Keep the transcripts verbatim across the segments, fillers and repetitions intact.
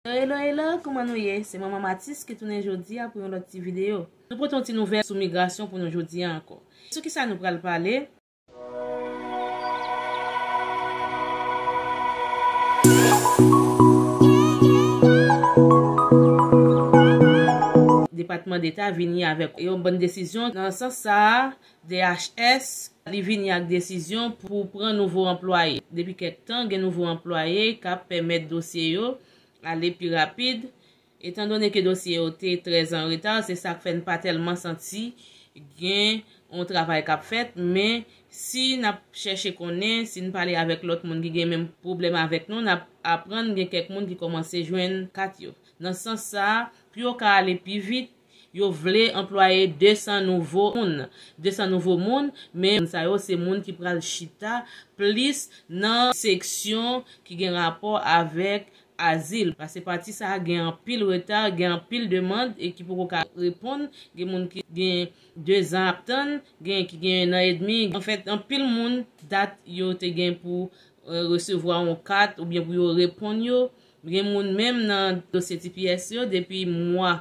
Hello, hello, kòman nou ye? Se Manman Matis ki tounen jodi a pou yon lòt ti videyo. Nou pote yon ti nouvèl sou migrasyon pou nou jodi a ankò. Sou ki sa nou pral pale? Depatman Deta vini avèk yon bann desizyon nan sans sa a. D H S, li vini ak desizyon pou pran nouvo anplwaye. Depi kèk tan, gen nouvo anplwaye k ap pèmèt dosye yo ale pi rapid. Etandone ke dosye yo te trè an reta, se sa k fè n pa tèlman santi gen yon travay k ap fèt, men si n ap chèche konnen, si n pale avèk lòt moun ki gen menm pwoblèm avèk nou, n ap aprann gen kèk moun ki kòmanse jwenn kat yo. Nan sans sa a, pou yo ka ale pi vit, yo vle anplwaye de san nouvo moun. De san nouvo moun, men moun sa yo se moun ki pral chita plis nan seksyon ki gen rapò avèk azil. Paske pati sa a gen anpil reta, gen anpil demann e ki poko ka reponn. Gen moun ki gen de zan ap tann, gen ki gen yon an edmi. Anfèt, anpil moun, dat yo te gen pou, eh, resevwa yon kat oubyen pou yo reponn yo. Gen moun menm nan dosye T P S yo, depi mwa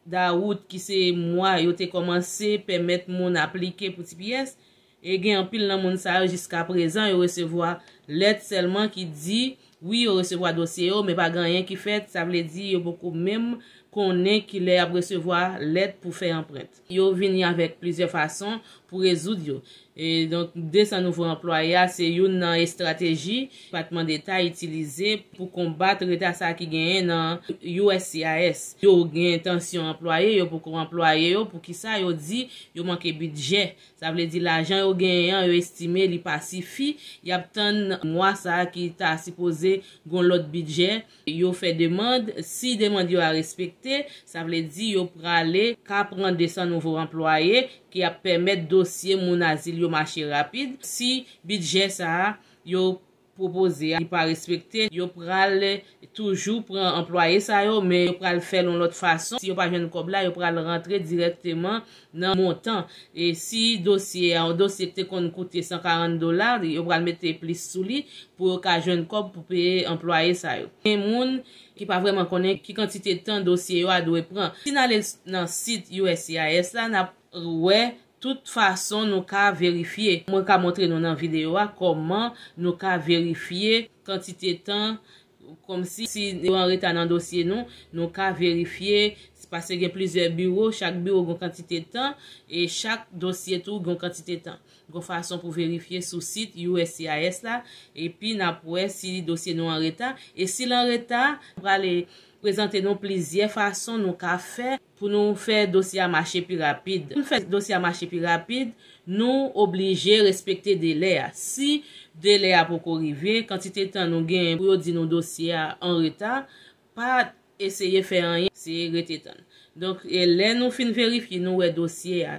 dawout, ki se mwa yo te kòmanse pèmèt moun aplike pou T P S, e gen anpil nan moun sa yo, jiska prezan, yo resevwa lèt sèlman ki di, wi, yo resevwa dosye yo, men pa gen anyen ki fèt, sa vle di yo poko menm konnen kilè y ap resevwa lèt pou fè anprent. Yo vini avèk plizyè fason pou rezoud yo. E donk, de san nouvo anplwaye a, se youn nan estrateji Depatman Deta itilize pou konbat reta sa ki genyen nan U S C I S. Yo gen entansyon anplwaye, yo poko anplwaye yo. Poukisa? Yo di yo manke bidjè. Sa vle di lajan yo genyen an, yo estime li pa sifi. Y ap tann mwa sa a ki ta sipoze gon lòt bidjè. Yo fè demann, si demann yo a respekte, sa vle di yo prale ka pran de san nouvo anplwaye ki ap pèmèt dosye moun azil yo mache rapid. Si bidjè sa a yo pwopoze a, li pa respekte, yo pral toujou pran anplwaye sa yo, men yo pral fè l yon lòt fason. Si yo pa jwenn kòb la, yo pral rantre dirèkteman nan montan. E si dosye a, yon dosye ki te konn koute san karant dola, yo pral mete plis sou li pou yo ka jwenn kòb pou peye anplwaye sa yo. Gen moun ki pa vrèman konnen ki kantite tan dosye yo a dwe pran. Si n ale s-, nan sit U S C I S la, n ap wè tout fason nou ka verifye. Mwen ka montre nou nan videyo a kòman nou ka verifye kantite tan, kòmsi si yo an reta nan dosye nou, nou ka verifye, paske gen plizyè biwo, chak biwo gon kantite tan, e chak dosye tou gon kantite tan. Gon fason pou verifye sou sit U S C I S la, epi n ap wè si dosye nou an reta. E si l an reta, nou prale prezante nou plizyè fason nou ka fè pou nou fè dosye a mache pi rapid. Pou n fè dosye a mache pi rapid, nou oblije respekte delè a. Si delè a poko rive, kantite tan nou genyen pou yo di nou dosye a an reta, pa eseye fè anyen, se rete tann. Donk, e lè nou fin verifye, nou wè dosye a,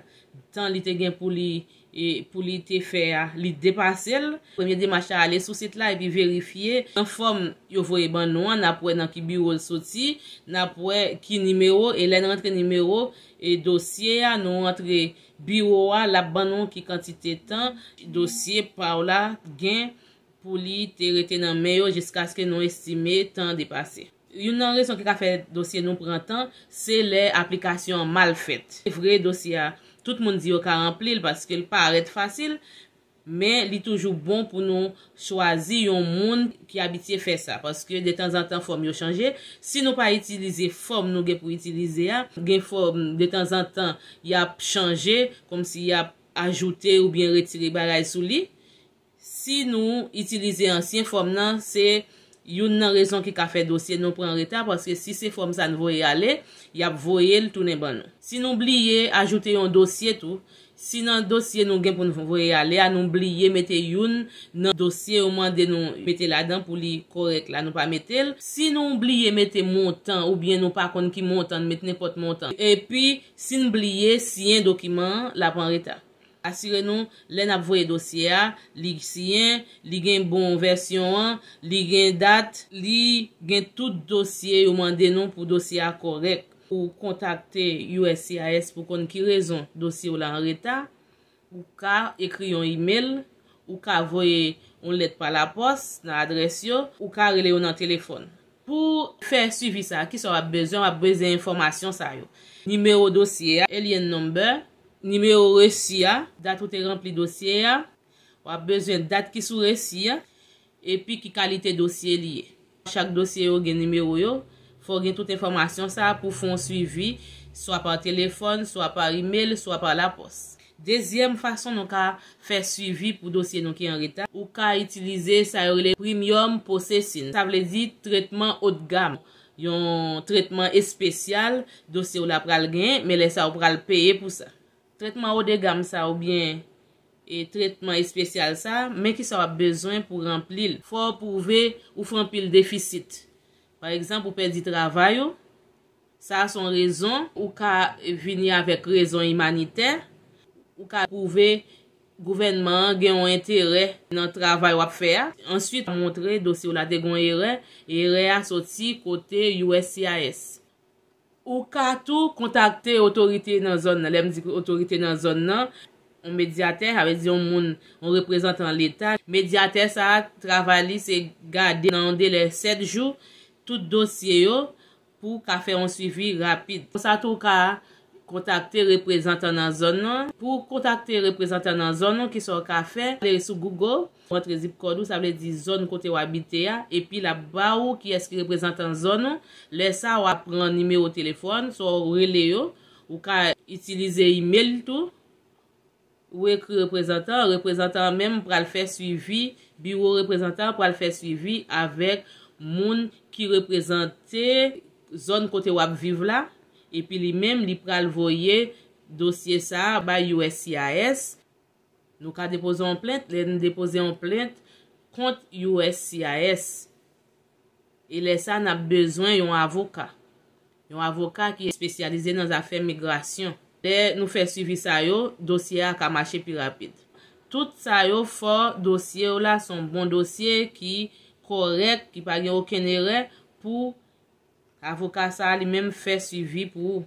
tan li te gen pou li, e, pou li te fè a, li depase l. Premye demach la, ale sou sit la epi verifye nan fòm yo voye ban nou an, n ap wè nan ki biwo l soti, n ap wè ki nimewo, e lè n rantre nimewo e dosye a, nou rantre biwo a, l ap ban nou ki kantite tan dosye pa w la gen pou li te rete nan men yo jiskaske nou estime tan depase. Youn nan rezon ki ka fè dosye nou pran tan, se lè aplikasyon an mal fèt. Se vre, dosye a, tout moun di yo ka ranpli l paske l parèt fasil, men li toujou bon pou nou chwazi yon moun ki abitye fè sa, paske detanzantan fòm yo chanje. Si nou pa itilize fòm nou gen pou itilize a, gen fòm detanzantan y ap chanje, kòmsi y ap ajoute oubyen retire bagay sou li. Si nou itilize ansyen fòm nan, se youn nan rezon ki ka fè dosye nou pran reta, paske si se fòm sa n voye ale, y ap voye l tounen ban nou. Si nou bliye ajoute yon dosye tou, si nan dosye nou gen pou n voye ale a, nou bliye mete youn nan dosye yo mande nou mete ladan pou li kòrèk la, nou pa mete l. Si nou bliye mete montan oubyen nou pa konn ki montan, n met nenpòt montan. Epi, si n bliye siyen dokiman an, l ap an reta. Asire nou, lè n ap voye dosye a, li siyen, li gen bon vèsyon an, li gen dat, li gen tout dosye yo mande nou pou dosye a kòrèk. Ou kontakte U S C I S pou konn ki rezon dosye w la an reta. Ou ka ekri yon imèl, ou ka voye yon lèt pa lapòs nan adrès yo, ou ka rele yo nan telefòn. Pou fè swivi sa, kisa w ap bezwen? W ap bezwen enfòmasyon sa yo: nimewo dosye a, alien number, nimewo resi a, dat ou te ranpli dosye a. W ap bezwen dat ki sou resi a, epi ki kalite dosye li ye. Chak dosye yo gen nimewo yo. Fò w gen tout enfòmasyon sa a pou fè yon swivi, swa pa telefòn, swa pa imèl, swa pa lapòs. Dezyèm fason nou ka fè swivi pou dosye nou ki an reta, ou ka itilize sa yo rele premium processing. Sa vle di tretman haut de gamme. Yon tretman espesyal dosye w la pral genyen, men lè sa a ou pral peye pou sa. Tretman haut de gamme sa oubyen e tretman espesyal sa, men kisa w ap bezwen pou ranpli l. Fò w pwouve ou fè anpil defisit. Pa egzanp, ou pèdi travay ou. Sa a se yon rezon. Ou ka vini avèk rezon imanitè. Ou ka pwouve gouvènman an gen yon enterè nan travay w ap fè a. Answit, montre dosye w la te gen yon erè. Erè a soti kote U S C I S. Ou ka tou kontakte otorite nan zòn nan. Lè m di otorite nan zòn nan, yon medyatè, sa vle di yon moun, yon reprezantan Leta. Medyatè sa a, travay li se gade nan yon delè sèt jou tout dosye yo pou w ka fè yon swivi rapid. Konsa tou, ou ka kontakte reprezantan nan zòn nan. Pou w kontakte reprezantan nan zòn ou, kisa w ka fè? Ale sou Google, ou antre zip kòd ou, sa vle di zòn kote w abite a, epi l ap ba ou kiyès ki reprezantan zòn ou. Lè sa a, w ap pran nimewo telefòn, swa w rele yo, ou ka itilize imèl tou. Ou ekri reprezantan, reprezantan an menm pral fè swivi, biwo reprezantan an pral fè swivi avèk moun ki reprezante zòn kote w ap viv la, epi li menm, li pral voye dosye sa a bay U S C I S. Nou ka depoze yon plent. Lè n depoze yon plent kont U S C I S, e lè sa a, n ap bezwen yon avoka. Yon avoka ki espesyalize nan zafè migrasyon. Lè nou fè swivi sa yo, dosye a ka mache pi rapid. Tout sa yo, fò dosye w la se yon bon dosye ki kòrèk, ki pa gen okenn erè, pou avoka sa a li menm fè swivi pou ou.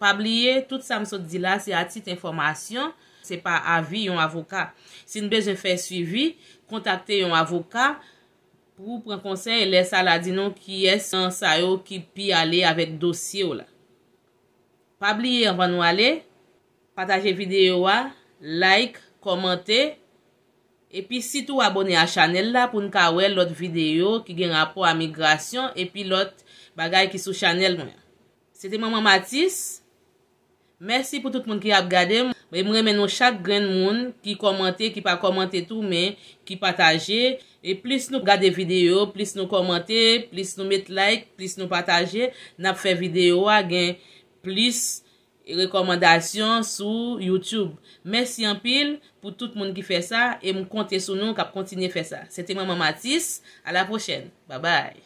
Pa bliye, tout sa m sot di la, se a tit enfòmasyon, se pa avi yon avoka. Si n bezwen fè swivi, kontakte yon avoka pou pran konsèy. Lè sa a, l a di nou kiyès nan sa yo ki pi ale avèk dosye w la. Pa bliye, anvan nou ale, pataje videyo a, like, kòmante, epi sitou abòne a chanèl la pou n ka wè lòt videyo ki gen rapò a migrasyon epi lòt bagay ki sou chanèl mwen. Se te Manman Matis. Mèsi pou tout moun ki ap gade m. E m renmen nou chak grenn moun ki kòmante, ki pa kòmante tou, men ki pataje. E plis nou gade videyo, plis nou kòmante, plis nou met like, plis nou pataje, n ap fè videyo a gen plis rekòmandasyon sou YouTube. Mèsi anpil pou tout moun ki fè sa, e m konte sou nou k ap kontinye fè sa. Se te Manman Matis. A la pwochèn. Babay.